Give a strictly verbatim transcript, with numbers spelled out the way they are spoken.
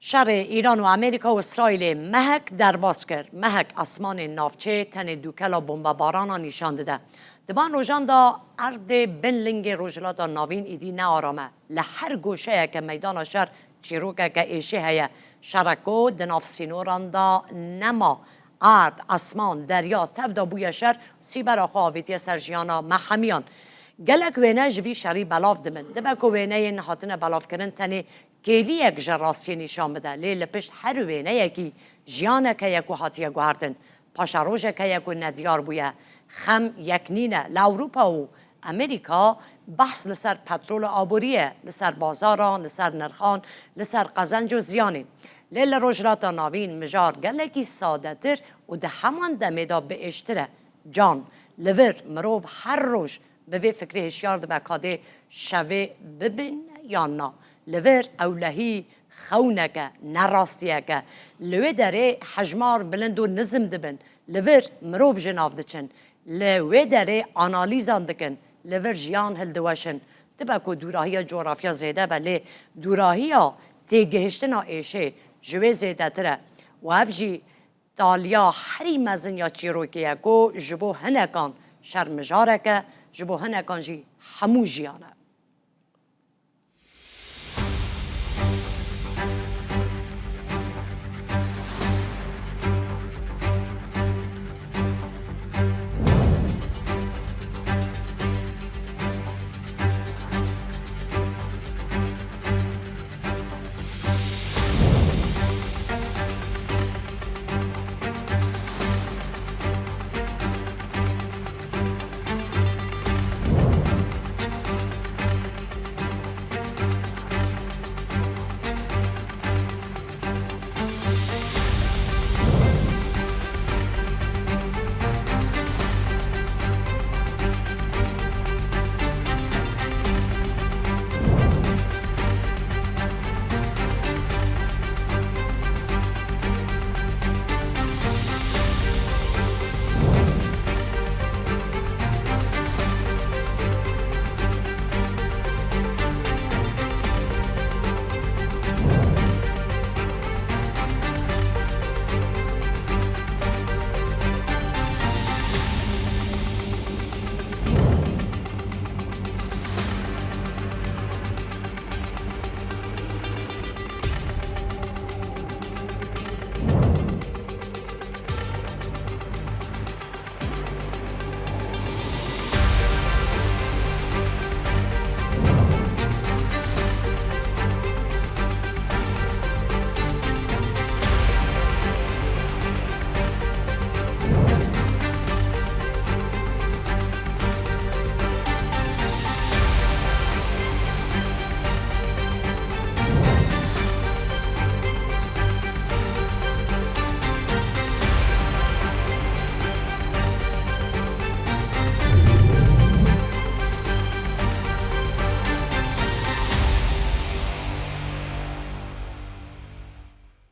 Şerê Îran û Amerîka û Îsraîlê mehek derbas kir. Mehek esmanên navçeyê tenê dûkela bombebarana nîşan dide. Di van rojan de erdê bin lingê Rojhilata Navîn îdî ne aram e. Li her goşeyeke meydana şer çîrokeke êşê heye. Şereko di nav sînoran de nema. Erd, esman, derya tev de bûye şer, sîbera xwe avêtiye ser jiyana me hemiyan. Gelek wêne ji vî şerî belav dibin. Dibe ku wêneyên hatine belavkirin tenê kêliyek ji rastiyê nîşan bide, lê li pişt her wêneyekî jiyanek heye ku hatiye guhertin. Paşerojek heye ku nediyar bûye. Xem yek nîne. Li Ewropa û Amerîka behs li ser petrol û aborî ye, li ser bazaran, li ser nirxan, li ser qezenc û ziyanê. Lê li Rojhilata Navîn mijar gelekî sadetir û di heman demê de biêştir e. Can, li vir mirov her roj bi vê fikrê hişyar dibe ka dê şevê bibin yan na. Li vir ewlehî xewneke, nerastiyeke. Li wê derê hejmar bilind û nizm dibin. Li vir mirov ji nav diçin. Li wê derê analîzan dikin. Li vir jiyan hildiweşin. Dibe ku dûrahiya cografya zêde be, lê dûrahiya têgihiştina êşê ji wê zêdetir e. Û ev jî taliya herî mezin ya çîrokê ye ku ji bo hinekan şer mijarek e, ji bo hinekan jî hemû jiyan e.